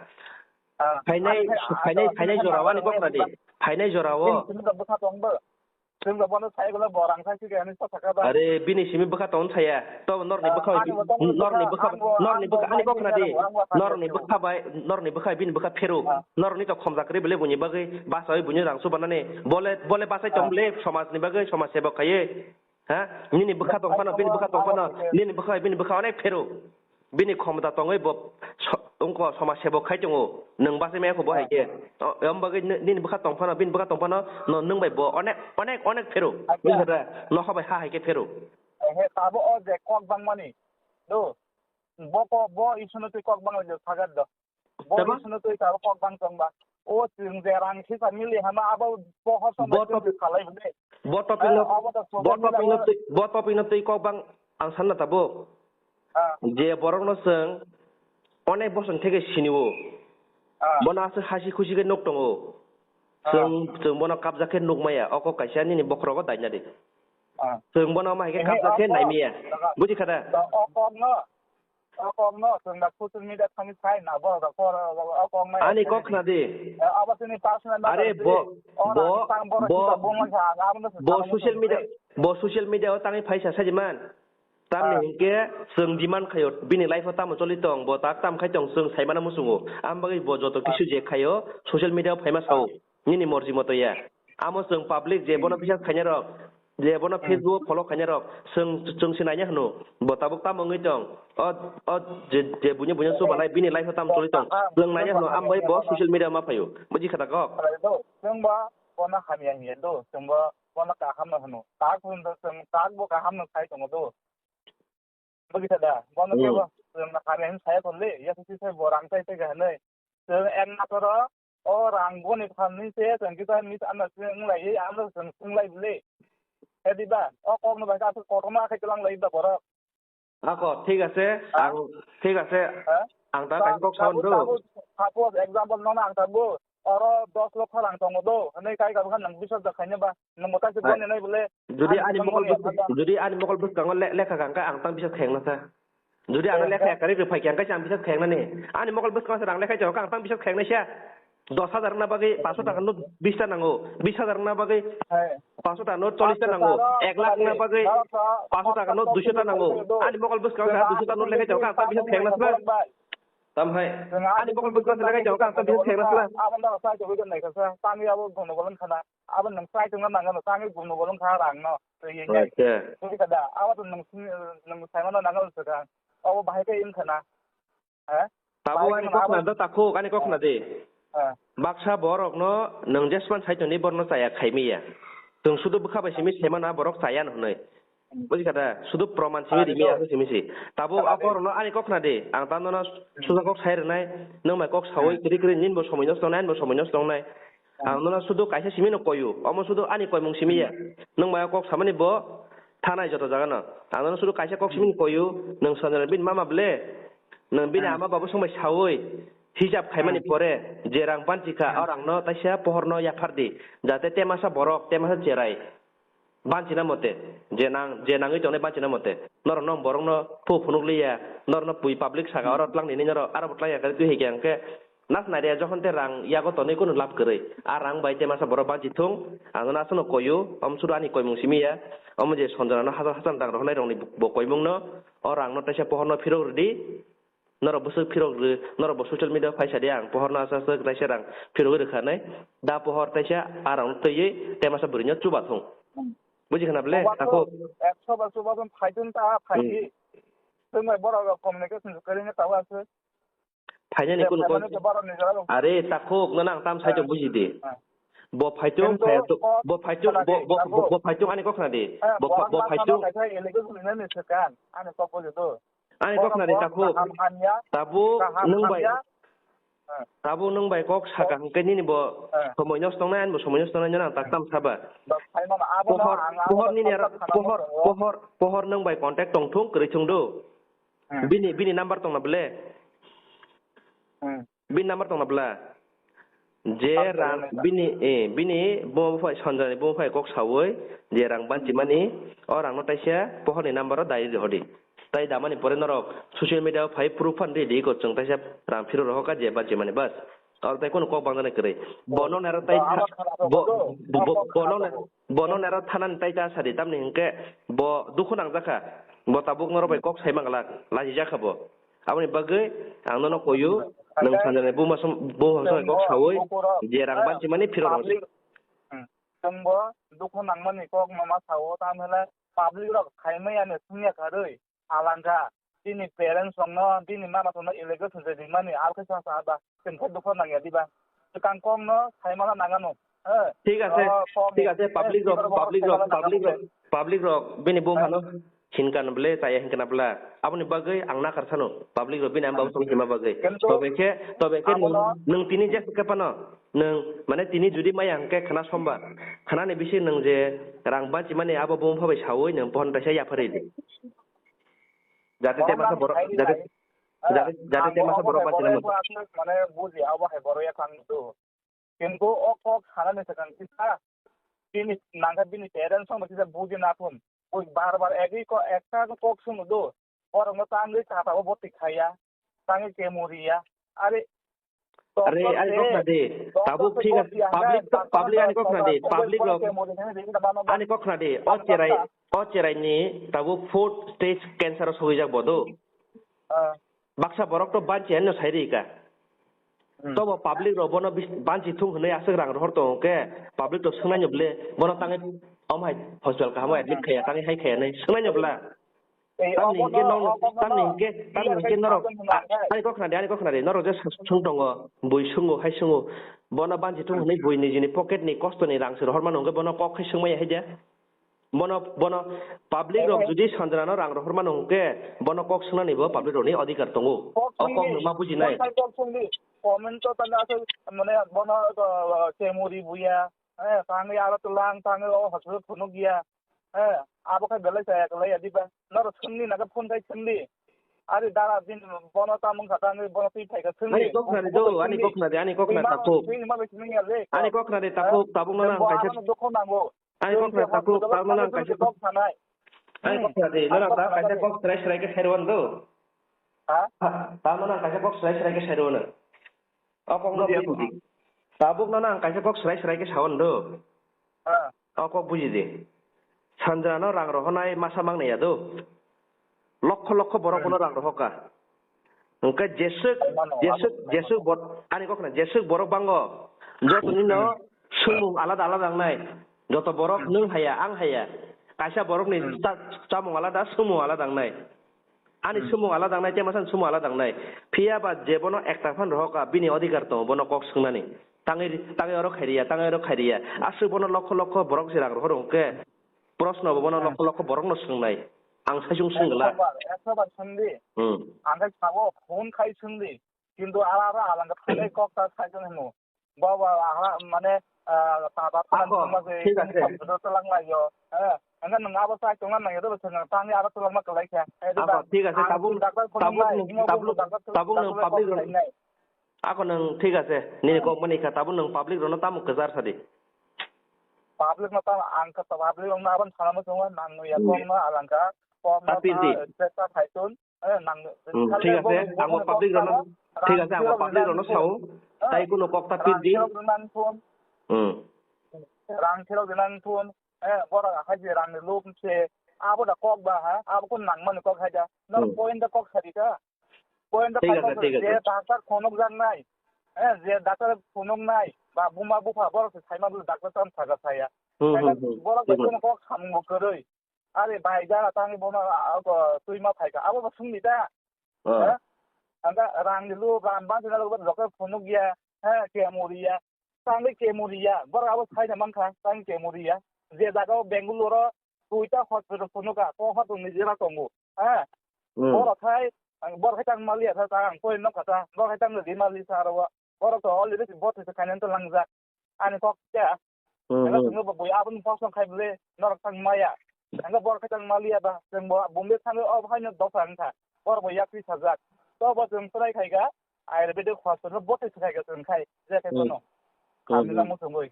Phainai, phainai, phainai jora o ani kok khna di, phainai jora o. Are, bini simi bwkha tong saya. To norni bwkha, norni bwkha, norni bwkha, ani kok khna di. Norni bwkha bai, norni bwkha bini bwkha pheru. Norni to khomjak ri bele buini bagwi, basa oi buini rang chubanani. Bole, bole basai tong bele somaj ni bagwi, somaj sebok khaiwi. Ha? Nini bwkha tong phano, bini bwkha tong phano, nini bwkha bai bini bwkha onek pheru. Bini khomta tongwi bo so-, ongko somaj sebok khai tongo. Nwng basai maya kho bo hai khe. O, em bagwi ni-, nini bwkha tong phano, bini bwkha tong phano, no, nwng bai bo onek, onek, onek pheru. Bini khe da, nokha bai ha hai khe pheru. He, tabo o je kok bangmani. Do. Bo ko, bo issue no twi kok bang le sagar do. Bo issue no twi ta kok bang tong ba. O chwng je rang khisa mili hama abo bo hosom bo bai top-, twi khalai bole. Bo topic no, abo to bo topic no twi, bo topic no twi kok bang ang sanna tabuk. Je borok no chwng onek bosor theke sini o. Bono aswk hasi khusi khe nuk tongo. Chwng, chwng bono kabjak khe nuk maya. O kok kaisa nini bokhorogo daina di. Chwng bono ma hai khe kabjak khe nai maya. Buji kha da? O kok no. O kok no chwng da social media thangwi sai na borok da kor o kok no. Ani kok khna di. Abo chini personal matter. Are bo, bo, bo, bo social media, bo social media o tangwi phai sa sajiman. Tamni hinkhe chwng demand khaio bini life o tamo choli tong, bo tak tam khai tong chwng saimano muchungo. Am bagwi bo joto kisu je khaio social media o phaima sao. Nini morji moto ya. Amo chwng public je bono bisas khainai rok, je bono Facebook o follow khainai rok, chwng, chwng se naina hwno. Bo tabuk tamo wngwi tong. O, o je, je buino buino chubanai bini life o tamo choli tong. Chwng naina hwno, ambai bo social media ma phaio. Buji kha da kok? Chwng bo bono hamya hiya do, chwng bo bono kaham no hwno. Tak hwn do chwng, tak bo kaham no sai tongo do. Buji kha da? Bono kebo chwng hamya hin saya tonle, ya sisi sai bo rang sai tega hinwi. Chwng ek matoro o rang boni phalni se chwng kisa mis ano chwng lai, ano chwng chwng lai bole. Ediba, o kokno bai ka kotorma khai tlang lai da borok. Ako, thik ase, ang, thik ase, ang ta kaisa kok sawan do. Suppose, example, nono ang tabuk, oro dos lokho rang tongo do, hinwi kai kabukha nang biswas da khaina ba, nang mwtai se boni nai bole. Jodi ani mokol bwskango, jodi ani mokol bwskango le-, lekha kha hwnkhe ang tang biswas khayang nasa. Jodi ano lekha yakarwi rwphai kha hwnkhe ang biswas khayang nani. Ani mokol bwskango se rang lekha tong kha ang tang biswas khayang naisa. Dos hajar wngna bagwi paanso taka note bish ta nango, bish hajar wngna bagwi paanso taka note chollish ta nango, ek lakh wngna bagwi paanso taka note duish ta nango. Ani mokol bwskango duish ta note lekhai tongo, ang ta bisa thengna sla. Tam hai. Ani mokol bwskango lekhai tongo, ang ta bisa thengna sla. Abo no sai tongwi naikha sa, tangwi abo gwnobol wngkha na. Abo nwng sai tongna nangano, tangwi gwnobol wngkha rang no. Twi Acha. Twi kada, abo to nwng, nwng saimano nangano swkang. Abo bahai khe wngkha na. Ha? Tabo ani kok khna da, takhuk, ani kok khna di. Ha. Baksa borok no nwng jesman sai toni borno chaya khaimiya. Chwng sudu bwkha bai simi semana borok chaya no hwnwi. Buji kha da, sudu proman simi rimi aswk simi si. Tabo a borok no ani kok khna di. Ang tamo no suja kok sai rwnai, nwng bai kok sawi kwrwi kwrwi nini bo somoi nosto wngnai, ani bo somoi nosto wngnai. Ang nono sudu kaisa simi no koyu, omo sudu ani koimung simi ya. Nwng maya kok samani bo thanai joto jaga no. Ang nono sudu kaisa kok simi no koyu, nwng Sanjana bini mama ble, nwng bini ama babu song bai sawi, hijab khaimani pore, je rang banchi kha, o rang no taisa pohor no yaphar di, jate temasa borok, temasa cherai. Banchina mote, je nang, je nangwi tongnai banchina mote, norok nong borokno phu phunuk liya, norokno pui public saka oro tlang nini norok, aro bo tlang ya khe twi hai khe hwnkhe nas nai rya, jokhon te rang yago tonwi kunu lab kwrwi. A rang bai te masa borok banchi thung, ang no aswkno koyu, om sudu ani koimung simi ya, omo je Sanjana no hajar hajar rang rohornai rokni bo koimung no, o rang no taisa pohor no phirok rwdi. Norok bwswk phirok rw, norok bo social media o phaisa di, ang pohorno aswk aswk taisa rang phirogwi rwkha nai. Da pohor taisa a rang twiwi temasa bwrwino chuba thung. Buji khna ble? Chuba thung, takhuk. Ekso ba chuba thung, phaitun ta phaidi. Hmm. Thung bai borok rok communication kwrwino tawa aswk. Phainani kunu kok. Are takhuk, nono ang tam saito buji di. Bo phaitung, phaitung, bo phaitung, bo, bo, bo, bo phaitung ani kok khna di. Bo, bo phaitung. Ani kok khna di takhuk. Tabuk nwng bai, tabuk nwng bai kok saka hwnkhe nini bo somoi nosto wngnai, ani bo somoi nosto wngnai, nini ang tak tam saba. Pohor, pohor nini aro, pohor, pohor, pohor nwng bai contact tong thung, kwrwi thung do. Bini, bini number tong na ble? Bini number tong na bla? Je rang bini, eh, bini buma buphai, Sanjani buma buphai kok sawi, je rang banchimani, o rangno taisa pohorni number o dai rihordi. Tai damani pore norok social media o phai proof phan ready ko chwng taisa rang phiro rohorkha je banchimani bas. Aro tai kunu kok bangjaknai kwrwi. Bono nero tai bo, bo, bo, bono ne-, bono nero thanani tai ta sadi, tamni hwnkhe bo dukhu nangjakha. Bo tabuk norok bai kok sai manglak, lachijakha bo. Aboni bagwi ang nono koyu, nwng Sanjani buma som-, buma somai kok sawi, je rang banchimani phiro rong. Chwngbo dukhu nangmani kok no ma sao, tamhele public rok khaimaya ni sumya kharwi, halangkha, bini parents rokno, bini mama rokno allegation rimani, alkhe sa sa ba, chwng khe dukhu nangya diba? Swkang kok no saimano nangano. Thik ase, thik ase, public rok, public rok, public rok, public rok, bini bumphano hinkha na bwle, chaya hinkha na bwla. Aboni bagwi ang nakar sano, public rok bini ang bagwi tong hima bagwi. Tobe khe, tobe khe nwng, nwng tini je khe phano, nwng, mane tini judi maya hwnkhe khna somba, khnani bisi nwng je rang banchimani abo bumpha bai sawi nwng pohon kaisa yapharwi di. Jate te masa borok, jate, jate, jate te masa borok banchina mo. Mane buji abo hai borok ya khang do. Kintu o kok sanani swkang kisa, bini nangkha bini parents rokno kisa buji na thun. Bui bar bar egwi ko ekta kok sunu do. Borokno tangwi kata o boti khaya, tangwi kemuriya. Are, are, ani kok khna di. Tabuk thik ase, public, public ani kok khna di. Public rok ani kok khna di. O cherai, o cherai ni tabuk fourth stage cancer o sogijak bo do. Baksa borok to banchi hinwi sai rika. Tobo public rok bono bis-, banchi thung hinwi aswk rang rohor tongo khe, public rok swngnai no ble, bono tangwi omo hai hospital kaham o admit khaya, tangwi hai khaya hinwi swngnai no bla. Tamni hwnkhe nong, tamni hwnkhe, tamni hwnkhe norok, a-, ani kok khna di, ani kok khna di, norok je swng tongo, bui swngo, hai swngo, bono banchi thung hinwi bui nijini pocket ni kosto ni rang se rohor mano hwnkhe bono kok khai swngmaya hai de. Bono, bono public rok judi Sanjana no rang rohor mano hwnkhe bono kok swngnani bo public rokni adhikar tongo. O kok nwng ma bujinai. Comment to tanda asal mane bono to chemuri buya, eh, tangwi aro tlang tangwi o hospital phunuk ya, eh, abo khai belai chaya kwlai ya diba? Norok swngni naga phone khai swngdi. Ari dara din bono tamung kha tangwi bono twi phai kha swngdi. Ani kok khna di do, ani kok khna di, ani kok khna di takhuk. Ani kok khna di takhuk, tabuk no nang kaisa. Ani kok khna di takhuk, tabuk no nang kaisa. Ani kok khna di, no nang ta kaisa kok srai srai khe sai rw do. Ha? Ta no nang kaisa kok srai srai khe sai rw no. O kok no budi. Tabuk no ang kaisa kok swrai swrai khe sao do. Ah. O kok buji di. Sanjana no rang rohonai masa mang nai ya do. Lokho lokho borok bono rang rohokha. Hwnkhe jeswk, jeswk, jeswk bor-, ani kok khna, jeswk borok bango. Joto nino sumung alada alada wngnai. Joto borok nwng haya, ang haya. Kaisa borokni cha-, chamung alada, sumung alada wngnai. Ani sumung alada wngnai, tei masani sumung alada wngnai. Phiya ba je bono ekta phan rohokha, bini odhikar tongo, bono kok swngnani. Tangwi, tangwi oro khairiya, tangwi oro khairiya. Aswk bono lokho lokho borok se rang rohor hwnkhe, proshno bo bono lokho lokho borokno swngnai. Ang saichung swng glak. Ekso bar, ekso bar swng di. Hmm. Ang khe sabo phone khai swng di. Kintu ara ara alangka thanai kok ta saichung hino. Bo bo aha mane, ah, ta ta ta Ako, thangma se thik ase. Computer to lang lai yo. Eh, ang nwng abo sai tongna nang yo to swng tangwi ara to langma kwlai kha. Eh, Ako, thik ase, ang tabuk, doctor phone tabuk nai, nwng, imo tabuk, doctor to, tabuk nwng doctor public phone rok, nai. Ako nwng thik ase, nini kok mani kha, tabuk nwng public rokno tamo kwchar sadi. Public no tamo ang kha, public rokno aboni sana muchungo nang nuya kok no alangka, kok no ta pil di. Check ta khai tun. Eh, nang, hmm, thik ase, ang bo public rokno, thik ase, ang bo public rokno sao, tai kuno kok ta pil di. Rang thero dinang thun. Hmm. Rang thero dinang thun. Eh, borok hai je rang ni lob se, abo da kok ba ha, abo kun nang mani kok hai da. No point da kok sadi ka. Point da thik ase, thik ase. Je doctor phunuk jak nai. Eh, je doctor phunuk nai. Ba buma bupha borok se sai ma bu doctor tam saga saya. Hmm, hmm, hmm. Borok bai kuno kok samung bo kwrwi. Are bai jara tangwi bono, ah, ah, twi ma phaikha, abo bo swngdi ta. Ah. Ha? Ang kha rang ni lu, rang bang sina lu, joke phunuk ya, ha, kemuri ya. Tangwi kemuri ya, borok abo sai na mankha, tangwi kemuri ya. Je jaga o Bangalore o duita hospital phunuk ka, to hospital ni jera tongo, ha. Hmm. Borok hai, ang borok hai tang mali ya, ta ang koi nok kata, borok hai tang di mali sa ro. Borok to already bote se kainan to langjak. Ani kok kya? Hmm, hmm. Ang bo bui aboni kok song khai bole norok tang maya. Ang borok khai tang maliya ba, ang bo bumbe thang o hai no dosa ang kha. Borok bo yakri sajak. To bo chwng try khai ga, ayurvedic hospital bote se khai ga chwng khai. Je khai hmm. Bono. Hmm, kami hmm. Lang mo chwngoi.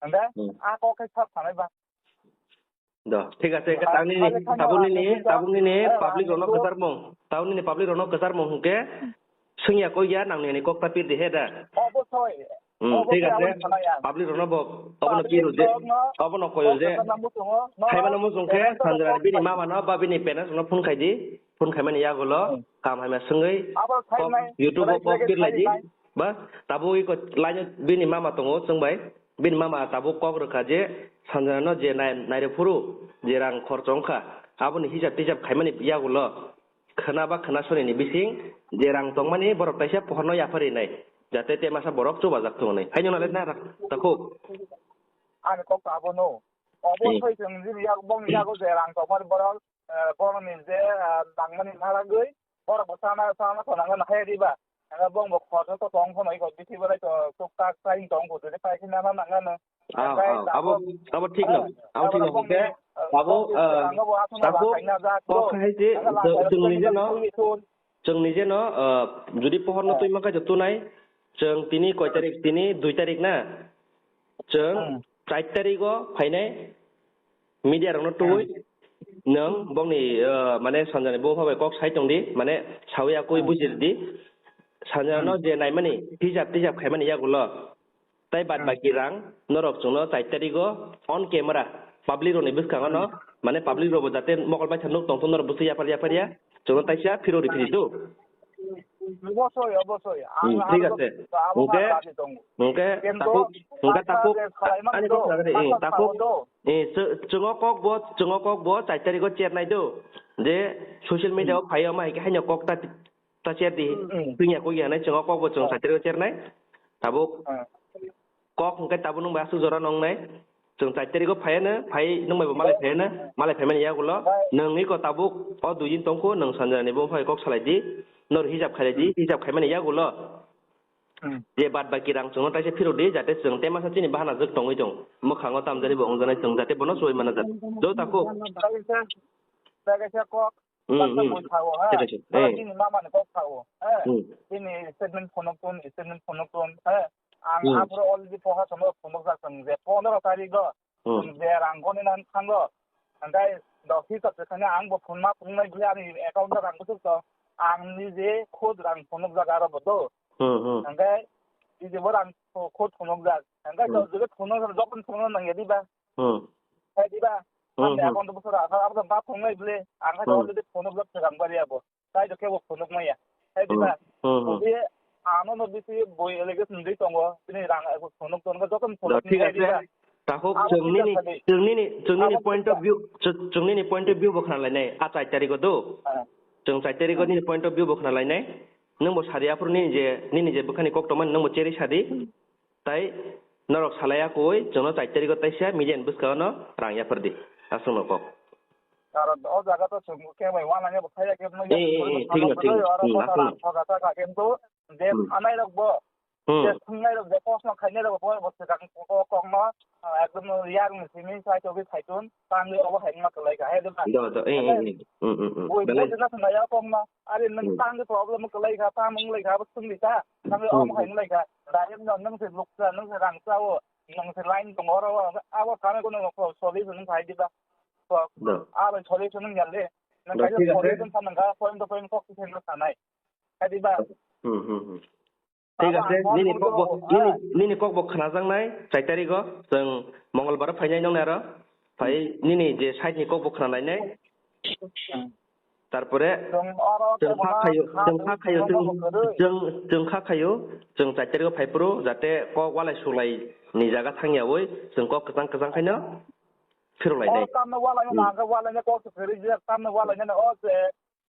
Ang da, hmm. A kok khai sab sanai ba. Do, thik ase, khe tang nini, tabuk nini, tabuk nini public rokno kwchar mung, tabuk nini public rokno kwchar mung hwnkhe swngya koi ya nang nini kok ta pir di he da. Obosoi. Hmm, thik ase. Public rokno bo, obono pir je, obono koyo je. Thaimano muchung khe, sanjra bini mama no ba bini parents no phone khai di, phone khaimani yagulo, hmm. Kam haima swngwi, YouTube o kok pir lai di. Ba, tabuk iko line o bini mama tongo, chwng bai. Bini mama tabuk kok rwkha je, Sanjana no je nai-, nairok phuru je rang khorcho wngkha, aboni hisab tisab khaimani yagulo khwna ba khwna sonini bising je rang tongmani borok taisa pohorno yapharwi nai, jate te masa borok chubajak thung hwnwi. Haino nalai na takhuk. Ani kok abono. Obosoi chwng jini yak bongni yago je rang tongmani borok, eh, borokni je, eh, nangmani naragwi borok bo chana, chana to nangna hai riba. Ang bong bo khorsa to tong phano iko bithi bolai to tuk tak sai tong ko de pai khe nana nangna. Ah, ah, abo, abo thik no, abo thik no, hwnkhe, abo, eh, takhuk, kok hai se, chwng nije no, chwng nije no, eh, jodi pohor no twi mankha je tunai, chwng tini koi tarik, tini dui tarik na, chwng char tarik o phainai, media rokno twi nwng bongni, eh, mane Sanjana ni bupha bai kok sai tong di, mane sawi akui buji di. Sanjana no je naimani, hijab tijab khaimani yagulo. Tai bad baki rang norok chwngno char tarik o on camera public rokni bwskango no, mane public rokbo jate mokol baitha nuk tongthok norok bwswi yaphar yaphar ya, chwngno taisa phirok rifiri do. Obosoi, obosoi. Hmm, thik ase. Hwnkhe, hwnkhe takhuk, hwnkhe takhuk, ani kok nagari, eh, takhuk, eh, chw-, chwngo kok bo, chwngo kok bo char tarik o chernai do. Je social media o phai o ma hai khe haino kok ta, ta cher di. Hmm. Twinya kok ya nai chwngo kok bo chwng char tarik o chernai. Tabuk. Hmm. Kok hwnkhe tabuk nwng bai aswk jora nongnai. Chwng char tarik o phaiya no, phai nwng bai bo malai phaiya no, malai phaimani yagulo. Nwng iko tabuk o dui din tongkho, nwng Sanjana ni bupha bai kok salai di, nor hijab khailai di, hijab khaimani yagulo. Hmm. Je bad baki rang chwngno taisa phirok di, jate chwng te masa chini bahana jwk tongwi tong. Mwkhango tamjani bo wngjaknai chwng, jate bono chubai mana jak. Jo takhuk. Kaisa, kaisa kok. Hmm, hmm. Bui sao, ha? Thik ase. Oro eh. Bini mama ni kok sao, ha? Hmm. Bini statement phunuk tun, statement phunuk tun, ha? Ang hmm. Aphuru already poha sono phunuk jak tong je pondro tarik o, hmm. Chwng je rang goni nan thango, hwnkhe dosi tok se thangya ang bo phunma phunuknai bwlai ani account o rang bwswk tong, ang nije khud rang phunuk jak aro bo do. Hmm, hmm. Hwnkhe Tiji bo rang kho thunok jak. Ang kha Hmm. Jodi thunok, jokon thunok nang ya diba. Hmm. Hai diba. Hmm, Ang hmm. Account bo sura, abo ba thunok nai bile. Ang kha Hmm. Jodi thunok jak thang bari abo. Tai do kebo phunuk maya. Hai diba? Hmm, hmm, hmm. Odi ano no bisi boi allegation di tongo. Tini rang phunuk tongo, joto phunuk thik ni hai ase. Diba? Takhuk, abo chwng nini, chwng nini, chwng nini point of view, chwng, chwng nini point of view bo khna lainai. A char tarikh o do. Ah. Chwng char tarikh o nini point of view bo khna lainai. Nwng bo sari aphuru nini je, nini je bwkhani kok tongmani nwng bo cherwi sadi. Tai norok salai ya koi, chwngno char tarikh o taisa media ni bwskango no rang yaphardi. Aswkno kok. Karon o jaga to chwng khe bai wana ya bo thaya khe no. Eh, eh, eh, thik no, thik no. Oro hmm, ko aswkno. Thoka thoka khe to je hmm. Thanai rok bo, hmm. Je thungnai rok, je kosno khainai rok bo, bo swkang ko kok no, ah, ekdom yak ni simi sai to bi khaitun, tang le obo hai ma kwlai kha, hai de ba. Do, do, eh, eh, eh. Hmm, hmm, hmm. Boi, belai. Boi na thungnai ya kok no. Are nwng hmm. Tang le problem kwlai kha, tang nwng lai kha, bo thung li kha. Tang le hmm. Obo hai nwng lai kha. Direct no nwng se luksa, nwng se rangsa o, nwng se line tongo oro, abo kami kono solution nwng khai diba. So, do. Abo solution nwng yale. Nwng do, khai thik ase. Solution sa nwng kha, point to point kok se nwng sanai. Khai diba. Hmm, hmm, hmm. Thik ase, nini kok bo, nini, nini kok bo khnajaknai, char tarikh o, chwng Mongolbar o phainai nong naro. Phai nini je side ni kok bo khna lainai. Tarpore chwng kha khayo, chwng kha khayo, chwng, chwng, chwng kha khayo, chwng char tarikh o phai phuru, jate kok walai sulai ni jaga thang yaui, chwng kok kwchang kwchang khaino phirok lainai. O tamno walai no nang kha, walai no kok se phiri je, tamno walai no o je,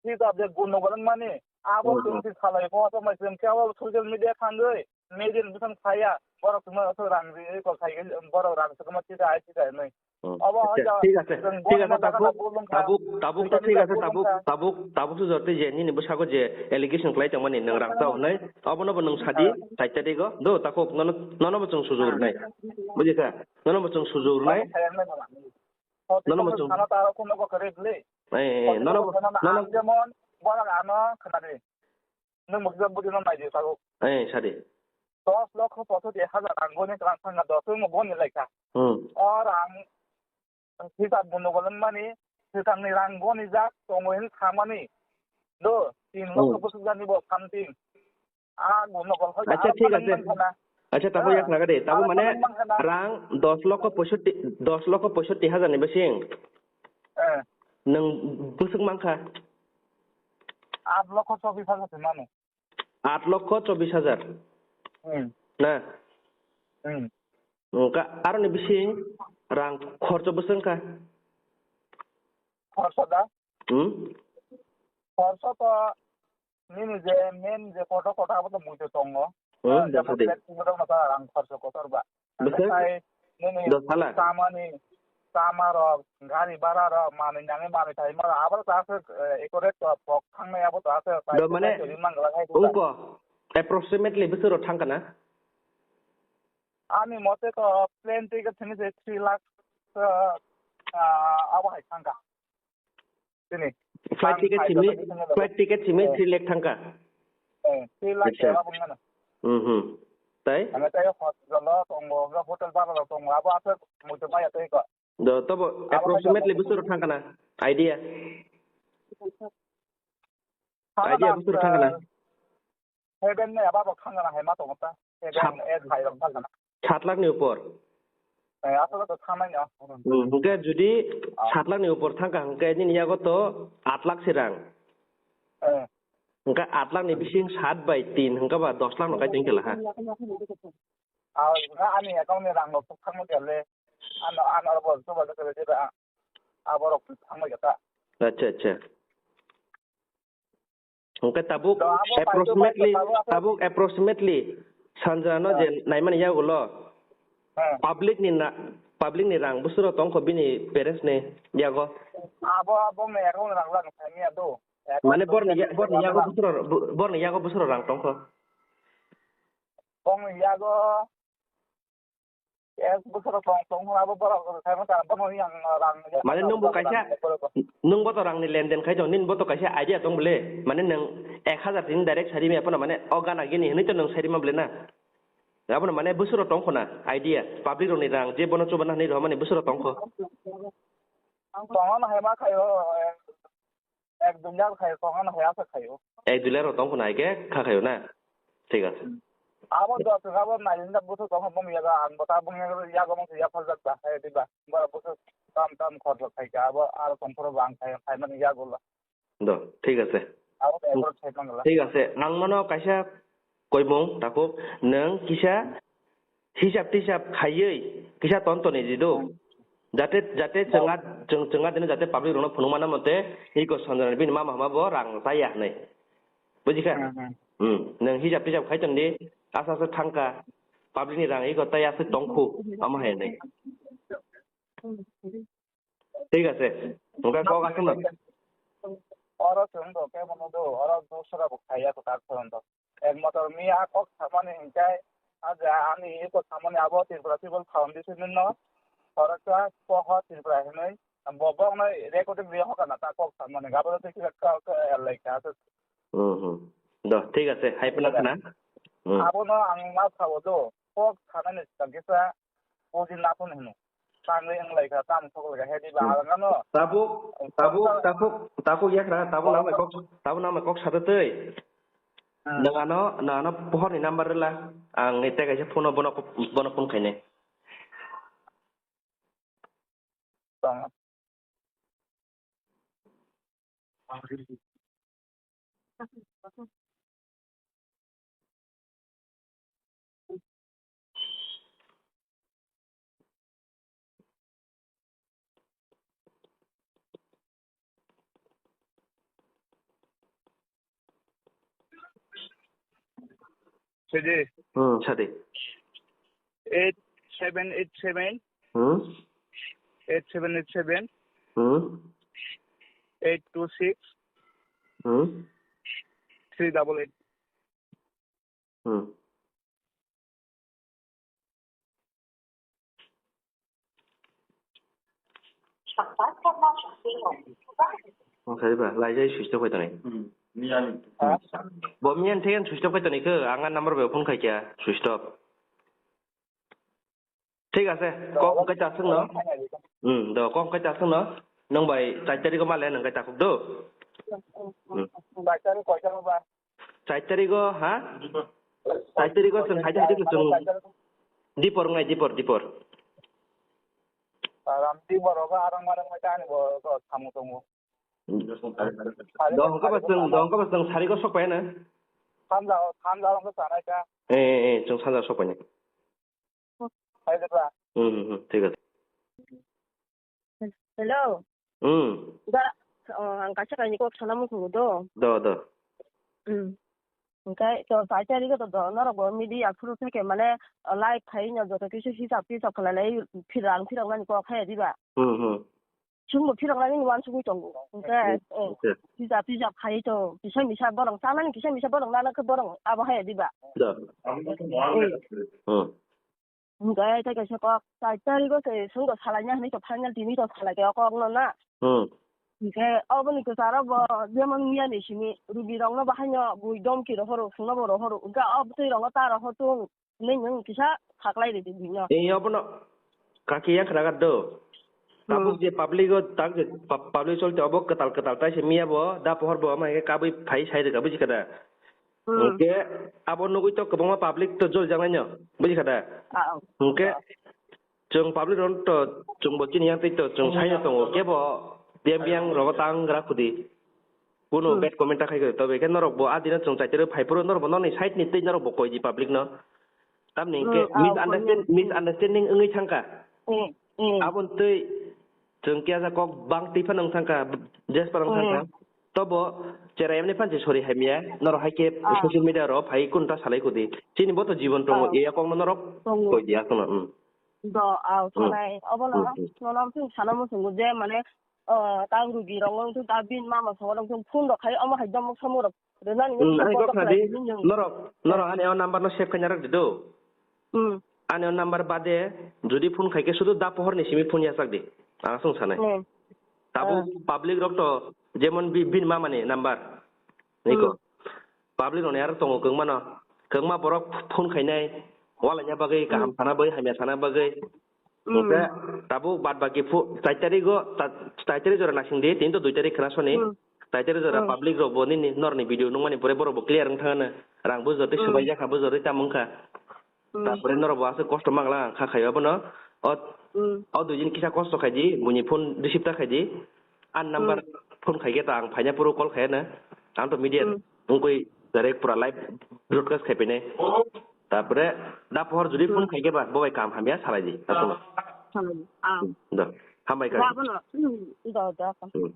hijab je gun no gwan mani, abo hmm, chwng hmm. Si salai pho, to mai chwng khe abo social media thangwi, media ni bwsang saya, borok chwngno aswk rang ri, kok khai, borok rang chwngno tida ai tida nai. Hmm. Obo acha, hai thik ase, chwng thik ase, borokno tabuk, jaga tabuk, tabuk, tabuk to thik ase, tabuk, tabuk, tabuk to joto je nini bwskango je allegation khlai tongmani nwng rang chao hwnwi, obono bo nwng sadi, ah. Char tarikh o, do, takhuk, nono, nono bo chwng sujuk rwnai. Ah. Bujikha? Nono bo chwng sujuk rwnai. Nono bo chwng sana ta rok no ko kare ble. Eh, eh, nono bo, nono jemon, borok ano khna di. Nwng mukjak budi no nai di, tabuk. Eh, sadi. Dos lokho pochoti hajar rang goni rang thangna dos mo boni lai kha. Hmm. O rang hisab bundo golong mani, hisab ni rang goni jak tongo hin thamani. Do, tin lokho hmm. Bwswk jani bo something. A guno gol hoi. Acha, thik ase. Acha, tabo yak laga de. Tabo mane rang dos lokho poisotti, dos lokho poisotti hajar ni bising. Eh. Nwng bwswk mankha? Aat lokho chobis hajar se mano. Aat lokho chobis hajar. Hmm. Na? Hmm. Wngkha aroni bising rang khorcho bwswk wngkha? Khorso da? Hmm? Khorso to nini je main je kotor kotor abo to muitu tongo. Hmm, ah, jemon dosadi. Electric motor no ta rang khorso kotor ba. Bwswk? Sai nini dos tala? Tamani, tama rok, gari bhara rok, manwi nangwi manwi thai ma rok, abo to aswk, eh, accurate to pok thangnai abo to aswk. Do mane, sai twi man glak hai ungko, approximately bwswk rok thang kana? Ani mote to plane ticket thani je three lakh, ah, ah, abo hai thangkha. Tini. Flight ticket simi, flight ticket simi three lakh thangkha. Eh, three lakh. Acha. Abo ngana. Mhm. Tai? Ane tai hotel lo tongo, hotel bhara lo tongo, abo aswk muitu maya tei ko. Do, tobo abo approximately bwswk rok thangkha na? Idea. Idea bwswk rok thangkha na? Heaven ni aba bo thangna hai ma tongo ta. Heaven sat-, eh, hai rok thangna. Sat lakh ni upor. Eh, aswk to thangna ya. Hmm, hwnkhe jodi ah. Sat lakh ni upor thangkha hwnkhe nini yago to aat lakh se rang. Eh. Hwnkhe aat lakh ni bising sat bai tin hwnkhe ba dos lakh no kai tong kela ha. Ah, ani account ni rang rok thangma kele. Ano, ano bo to ba kele je ba. Abo rok thangma kata. Acha, acha. Hwnkhe tabuk to abo approximately, paito, paito, tabuk approximately sanjra no ah. Je naimani yagulo ah. Public ni na, public ni rang bwswk rok tongkho bini parents ni yago? Abo, abo ni account rang lang thangya do. Mane borni ya-, borni yago bwswk rok, borni yago bwswk rok rang tongkho? Borni yago Ek bosor tong, tong hwnba abo borok khaima ta, bono yang rang ya. Mane nwng bo kaisa, nwng bo to rang ni lenden khai tong, nini bo to kaisa idea tong bole. Mane nwng ek hazar tini direct sari maya phano mane o gana gini hwnwi to nwng sari ma bole na. Abono mane bosor tong khona idea, public rok ni rang je bono chuba na hwnwi rw mani bosor tong kho. Ang tong hwnba hai ma khaio, ek dui lakh khai tong hwnba hai asa khaio. Ek dui lakh rok tong khona hai khe kha khaio na. Thik ase. Hmm. Abo do abo nai na busu tong bung yaga ang bota bung yaga yago mung ya phal jak ba hai di ba. Ba busu tam tam khor jak khai ka abo ar tong phoro bang khai khai man yago la. Do, thik ase. Abo to abo khai man la. Thik ase. Ang mano kaisa koimung takhuk nwng kisa hisab tisab khaiwi kisa ton toni di do. Jate jate chwnga chwng chwnga dino jate public rokno phunukmana mote iko Sanjana bini mama hama bo rang chaya hinwi. Bujikha? Hmm, hmm. Hmm. Nwng hisab tisab khai ton di, asa asa thangkha, public ni rang iko tai aswk tongkhu, amo hai nai. Thik ase. Hwnkhe kok aswk no. Oro chwng do khe mono do, oro dosra bo khaiya ko tak phone do. Ek motor mi a kok samani hinkai, a ja ani iko samani abo Tripura People Foundation no, oro cha poho Tripura hinwi, bo bok no recording ri hoka na ta kok samani gabo to kisa ka, ka, like, aswk. Hmm, hmm. Do, thik ase, hai phano khna. Hmm. Abono ang ma sao do, kok sanani swkang kisa buji na phone hino. Tangwi wng lai kha, tamo sok lai kha, he di ba Hmm. ang ano. Tabuk, tabuk, tabuk, tabuk yakhra, tabuk namai kok, tabuk namai kok sata twi. Hmm. Nang ano, nang ano pohor ni number rwla, ang ni tei kaisa phone o bono, bono phone khainai. Tong. Sadi. Hmm, sadi. Eight seven eight seven. Hmm? Eight seven eight seven. Hmm? Eight two six. Hmm? Three double eight. Hmm. Ang sai ba, laijai switch off khai tonwi. Hmm. Bo miyan thaiyan switch off khai tonwi khe, ang a number bai phone khai kya, switch off. Thik ase, kok hwnkhe ta swkno. Hmm, do, kok hwnkhe ta swkno. Nwng bai char tarikh o ma le nwng khe ta khuk do. Hmm. Bai char tarikh koita ba? Char tarikh o, ha? Char tarikh o chwng hai hai khe chwng. Dipor wngnai, dipor, dipor. Ram dipor o ba arang marang mai ta ani bo samung tongo. Dong ka ba chwng, dong ka ba chwng sari ko sok pai na. Sanja, sanja wngo sanai ka. Eh, eh, eh, chwng sanja sok pai na. Hai de ba. Hmm, hmm, hmm, thik ase. Hello. Hmm. Da, oh, ang kaisa kaini kok sana muchungo do. Do, do. Hmm. Hwnkhe to char tarikh o to do, norok bo media phuru theke mane live khai no joto kisu hisab tisab khlai lai phirang phirang nani kok hai diba. Hmm, hmm. Chwngbo phirok nani uansugwi tongo. Hwnkhe, eh, hijab tijab khai to, kisa misa borok chanani, kisa misa borok nana khe borok abo hai diba? Da. Hmm. Hwnkhe tei kaisa kok, char tarikh o se chwngbo salaina hinwi to final tini to salai khe o kok no na. Hmm. Hwnkhe oboni kwcharo bo jemon miya ni simi rugi rok no bo haino bui domki rohoro, chwngno bo rohoro. Hwnkhe o bwtwi rok no ta rohor tung. Nini nwng kisa khaklai ridi bini. Ee, obono kaki ya khnagar do. Hmm. Tabuk je public o, tak je pub-, public cholti obo kwtal kwtal tai se miya bo, da pohor bo, ama ke kabui phai sai rwkha, buji kha da? Hmm. Hwnkhe abo nugui to kwbangma public to joli jaknai no, buji kha da? Ah, oh. Hwnkhe chwng public rok to chwng bo chini yang tei to chwng sai no tongo, kebo biyang biyang rogo tang gra khudi. Kuno Hmm. bad comment ta khai khe, tobe khe norok bo adino chwng chaitor phai phuru norok bo nokni side ni tei norok bo koi di public no. Tamni Hmm, hwnkhe ah, misunderstand-, koi misunderstanding wngwi thangkha. Hmm, hmm. Aboni tei chwng kiya ja kok bang twi phano wng thangkha, jes phano wng thangkha. Hmm. Tobo cherai mani phan se sorry hai miya, norok hai khe Ah. social media ro phai kun ta salai kudi. Chini bo to jibon tongo, Ah. iya kok no norok Tongo. koi di akhno, hmm. Do, aw, Hmm. sanai. Obono, Hmm, hmm. nono wngkhe sana muchungo je, mane, o, tang rugi rok wngkhe ta bini mama songo wngkhe phone rok khai, omo hai domo samung rok rwnani Hmm, wngkhe ani kok kok khna di, khlai di, nung. Norok, norok ani o number no save khaina rwk di do. Hmm. Ani o number bade, jodi phone khai khe sudu da pohor ni simi phone yachak di. Ang aswng sanai. Hmm. Tabuk Ah. public rok to, jemon bi-, bini mama ni number. Niko. Hmm. Public rokni aro tongo kwbangma no. Kwbangma borok phone khainai, walaina bagwi, Hmm. kaham sana bagwi, hamya sana bagwi. Hmm. Hwnkhe tabuk bad baki phu-, char tarikh o, ta-, char tarikh jora naising di, tini to dui tarikh khna soni. Hmm. Taitero jora Hmm. public rok bo nini norni video nungmani pore borok bo clear wng thangano. Rang bo jotoi Hmm. swbai jakha bo jotoi tamo wngkha. Hmm. Tapore norok bo aswk kosto mangla ang kha khaio abono. O, Hmm. O dui din kisa kosto khaidi, buini phone receive ta khaidi. An number Hmm. phone khaikhe ta ang phaina puro call khaiyano. Ang to media Hmm. wngkoi direct pura live broadcast khaipainai. Tapore da pohor jodi Hmm. phone khaikhe ba bo bai kam hamya salaidi. Tato. Salaidi. Ah. Hmm. Do. Hambai Da kha. Abono. Hmm. Do, do. Hmm.